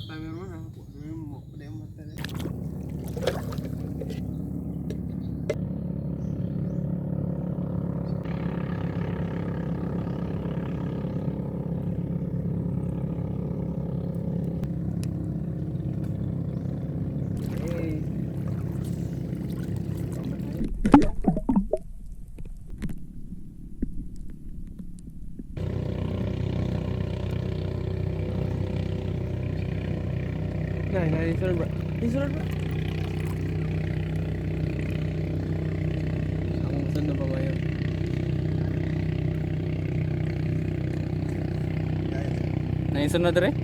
Timer mo na. Mo mo mata na. Hey. Này này, đi xuống bro. Đi xuống bro. Ako saan na ba ba yun? Naisunod rin?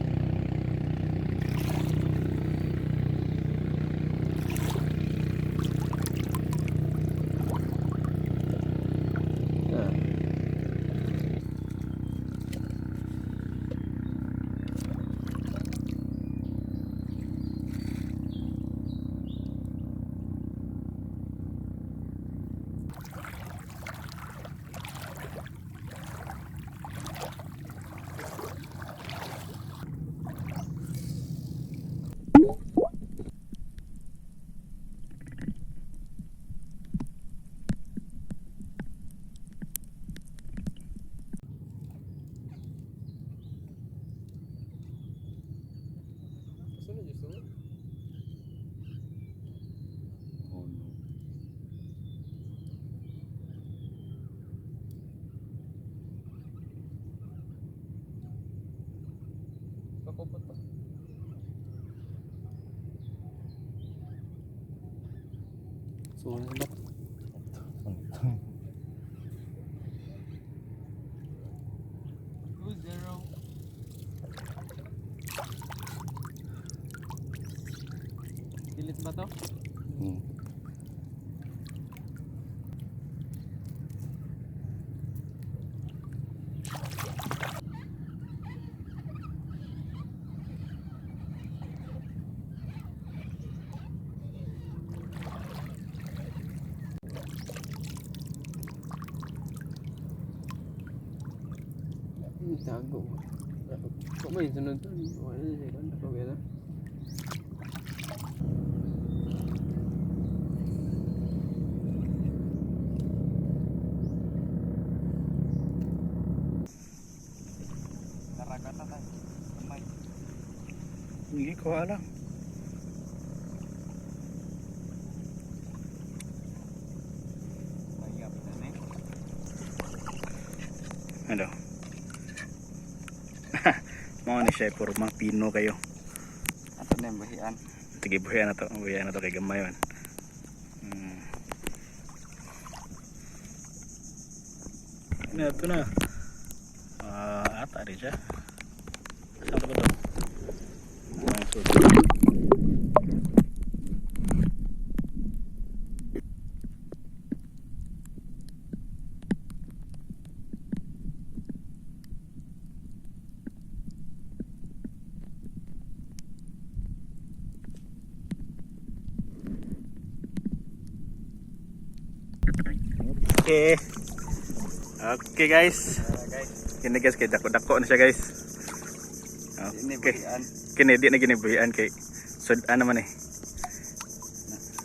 Ah. Sunod yung sunod. Oh no. Pakupot pa. Sunod ba? 2-0. Pilit ba to? Hmm. Tago. Kung may sunod to, wala na siya. Ano ba na? Narakata tayo. Kamay. Hindi ko alam. Mahiyap na eh. Ano? Mao ni siya porma pino kayo. Ato na yung bahian. Sige, buhian na to. Buhian na to kay gamay man. Na, ito na. Ah, ata rin siya. Saan ba ito? Ang suot. Okay. Okay guys. Guys, Kini guys kay dako-dako na siya guys. ini Okay. bahian. Kini di na ginibuhian kay sud-an naman eh.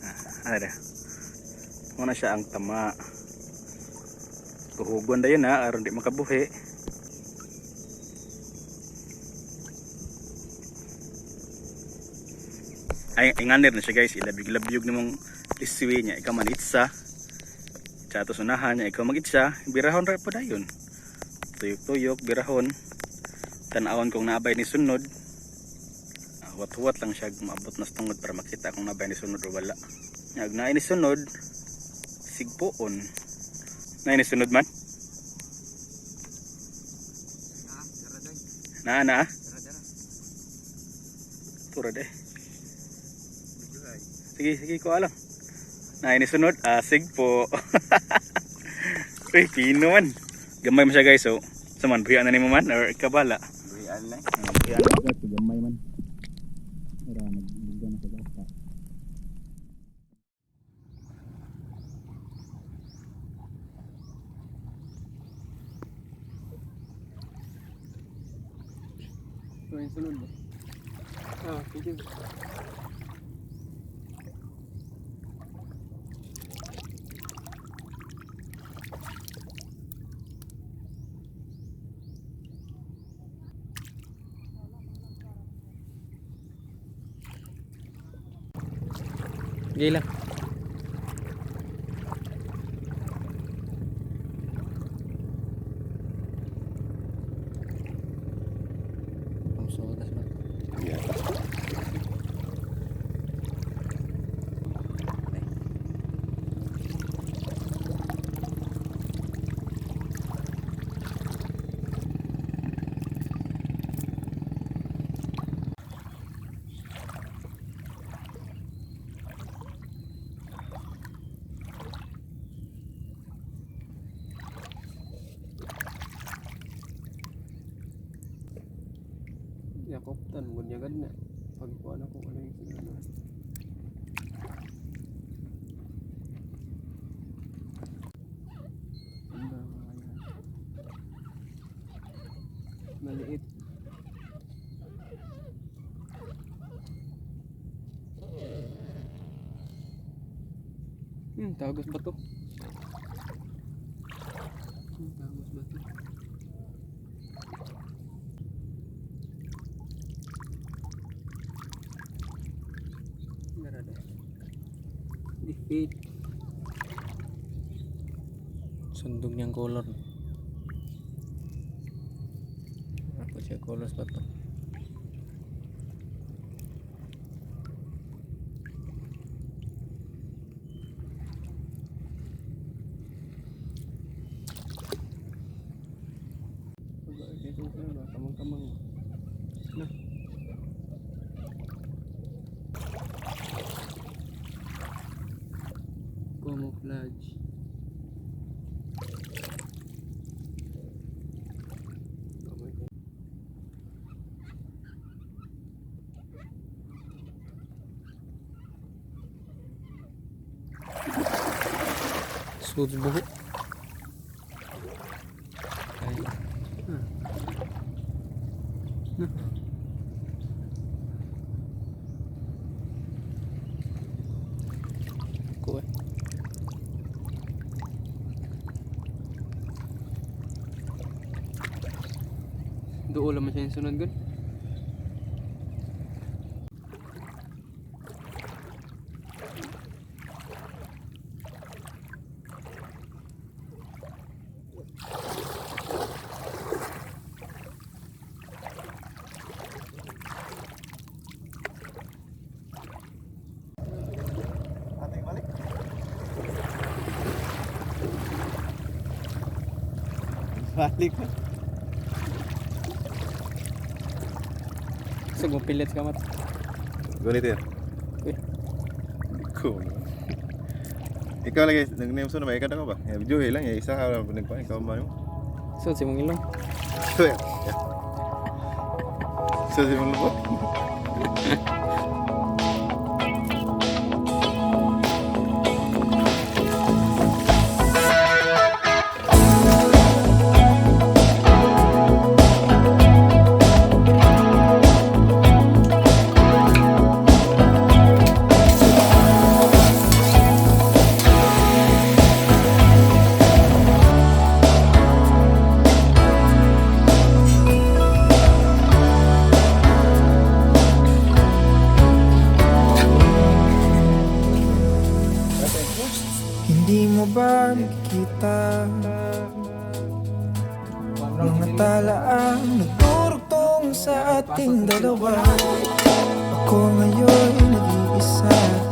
Ah, ano na? Muna siya ang tama. Kuhugon dayon na aron di makabuhi. Ay, inganir na siya guys, ilabig-labyog namang iswi niya, ikaw man itsa. Sa ato sunahan niya, ikaw mag-itsa, birahon ra po dayon. Tuyok-tuyok, birahon. Tanawon kung naabay ni sunod. Ah, huwat-huwat lang siya maabot na sa tungod para makita kung naabay ni sunod o wala. Nya, ug naay ni sunod, sigpuon. Naay ni sunod man? Ah, dara doy. Naa na. Dara dara. Turad eh. Medyo ay. Sige, sige ko alam. Naay ni sunod, ah, sigpo. Uy, pino man. Gamay mo siya guys, so. Saman, buhian na nimo man or kabala. Bahian na eh. Buhian na guys, gamay man. Ora nagbuga na sa gata. May sunod ba? Ah, video. Gila. Ang sodas ba? Yeah. Jakob tan mo niya gad na. Pagkuan ako wala yung ano. Ang dami. Maliit. Tagos ba to? Tagos ba to? Narada. Defeat. Sundog niyang color. Ako siya colors ba to? Kamang-kamang. Na. Camouflage. Oh my God. Suits buho. Ay. Na. Ko eh. Doon naman siya yung sunod gun. Ating balik. Balik. So pilit ka mat. Ganito yan. Uy. Cool. Ikaw lagi, nag-name na ba? Ikaw na ka ba? Yeah, video lang, eh. Isa ka lang, nagpa, ikaw ba mo? So si mong ilong. So, yeah. So, si mong lubot. Hindi mo ba nakikita mga talaang nagdurugtong sa ating dalawa? Ako ngayon nag-iisa.